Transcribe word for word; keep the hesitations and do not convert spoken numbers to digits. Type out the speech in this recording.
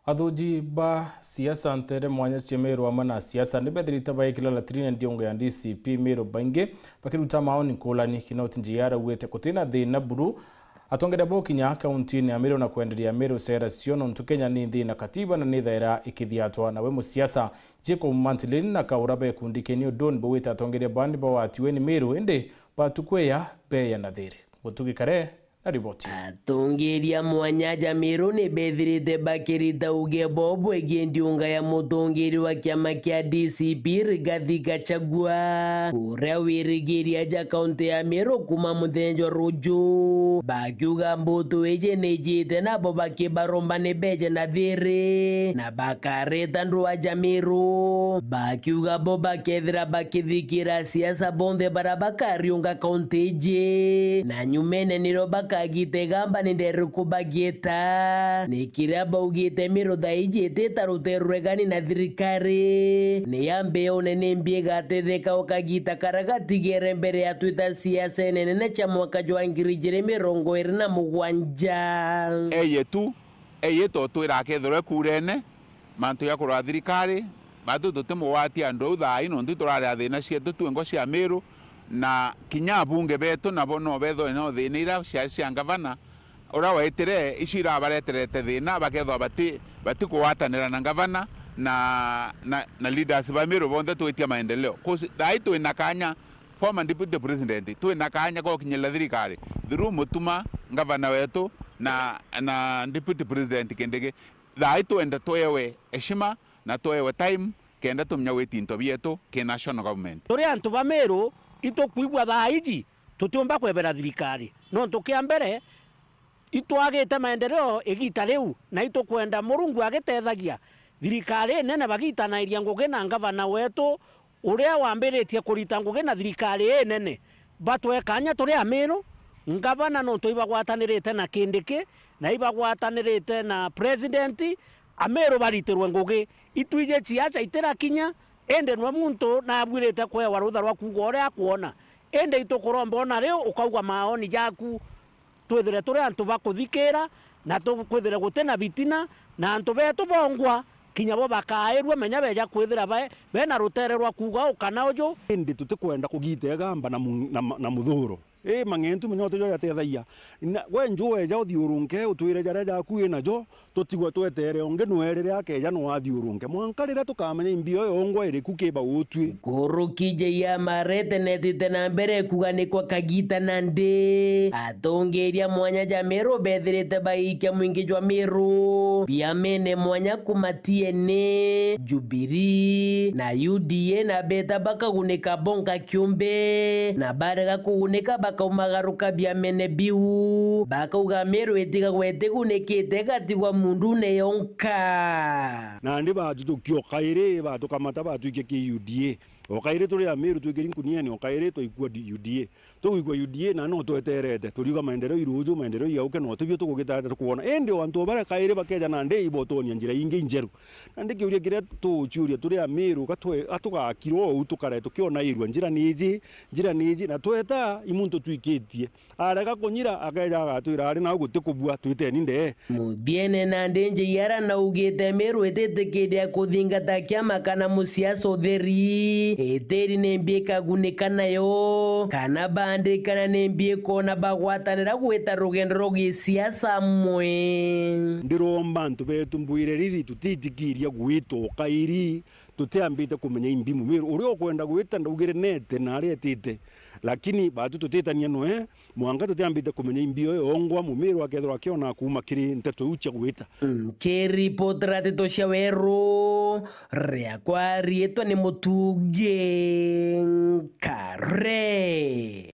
Athuji ba siasa ntere mwanya cia Meru amwe na siasa ni bethirite baikira latrine ndiungu ya D C P Meru, baingi bakiruta maoni nkulani. Kinoti Njia araugite gutina thina buru atongeria bo kinya kauntini ya Meru na kwenderia Meru cera cio, nontu Kenya ni nthi na katiba na ni thaira ikithiatwa. Nawe musiasa Jacob Mantilin na Kaura bekundi keni uduni bugwite atongeria bandi bawatiwe ni Meru, indi batukweya beya na thiri. Mutugi Kare na riboti. Atongeria mwanya ja Meru ni bethirite bakirita uge bo bwegii ndiunga ya mutongeria wa kiama kia D C P Rigathi Gachagua, uria wirigiria ja kaunti ya Meru kuma muthenya jwa ruju, bakiuga mbutu iji ni ijite nabo bakibaromba ni beje na thiri na bakareta ndua ja Meru, bakiuga bo bakethira bakithikira siasa bonthe bara bakariunga kaunti iji, na nyumene nirio bakagita igamba ni nderiku bagieta. Ni kiria baugite Meru thaa iji itita ruteru rwegani na thirikari, ni ya mbeone ni mbi igatetheka ukagita kara gatigere mbere ya twita siasa nene cia mwaka jwa ngiri ijiri mirongo iri na mugwanja. Eye tu, eye to twira akethirwe kurene, mantu ya kurwa thirikari, batu tutimugwatia andu au thaa ii, nontu turari a thina cietu twengwa cia Meru, na kinya abunge betu nabo no bethwe no thina ira ciari cia ngavana, uria waitire icio irabareterete thina, bakethwa bati, batikugwatanira na ngavana na, na, na leaders ba Meru bonthe twitia maendeleo. 'Cause thaa ii twina kanya, former deputy president, twina kanya gokinyirira thirikari through Mutuma, ngavana wetu, na, na deputy president Kindiki. Thaa ii twenda twewe heshima na twewe time, kenda tumenya gwita into bietu ki national government. Turi antu ba Meru, itukwigua thaa iji tutiumba kwebera thirikari, nontu kia mbere, itwagite maendeleo igita riu, na itukwenda Murungu agitethagia thirikari inene bagitanairia ngugi na ngavana wetu uria wambiritie kurita ngugi na thirikari inene. Batwe kanya turi Amiru, ngavana nontu ibagwatanirite na Kindiki na ibagwatanirite na president, Amiru baritirwe ngugi. Itwiji ciaca itirakinya, indi nwe muntu nabuirite kwewa rutha rwa kuuga uria akwona. Indi itukuromba ona riu ukauga maoni jaku, twithire turi antu ba kuthikira, na tu-, kwithire guti na bitina, na antu betu bongwa, kinya bo bakairua, menya beja kwithira be-, bena rutere rwa kuuga uu kana uju. Indi tutikwenda kugita igamba na mu-, na ma-, na muthuro. Ii mang'entu menya utijo jatethagia. Na gwe nju weja uthiurunke, utwire jaria jaku wi najo, tutigwe twetere ungi nwe riria akeja no athiurunke. Mwanka riria tukamenya imbi iyo yongwa iriku kiba utwi. Nkuruki J M R iteneetite na mbere kuga ni kwa kagita nandi. Atongeria mwanya ja Meru bethirite baikia mwingi jwa Meru biamene mwanya kuma T N A, Jubilee na U D A, na beta bakagunika bonka kiumbe, na barega kugunika bakaumagaruka biamene biu. Bakauga Meru itigagwe itigunikite, igatigwa mundune yonka. Nandi bajujukia o kairi, batukamata batwikia ki U D A. O kairi turi Amiru twikiri nkuniene, o kairi twaikua di-, U D A. Tugwikua U D A na no tweterete, turiuga maendeleo iruju, maendeleo igauke, no tibio tugugitata tukwona. Indi o antu baria kairi bakeja nandi ibotonia njira ingi injeru. Nandi kiuria kiria tuguciuria turi Amiru, ga twe-, ga tugakirwa uu tukare tukionairua, njira ni iji, njira ni iji, na tweta i muntu twikitie. Arega kunyira, akeja agatwira, ari nau gutikubua, twiteni ndee. Muthiene nandi J R naugite Meru ititikiria kuthingata kiama kana musiasa utheri, itiri ni mbi ikagunika nayo, kana bandikana ni mbi ikona bagwatanira gwita rugendo rwa gisiasa amwe. Ndiromba antu betu mbwire riri, tutitikiria gwitwa ukairi, tutiambite kumenya imbi Mumiru. Uria ukwenda gwita ndaugire nete na aria etite, lakini batu tutitania noe, mwanka tutiambite kumenya imbi iyo yongwa Mumiru akethirwa akiona kuuma kiri nteto iu cia gwita. Nkiripotera nteto cia Weru, riakwa riitwa ni Mutugi Nkare.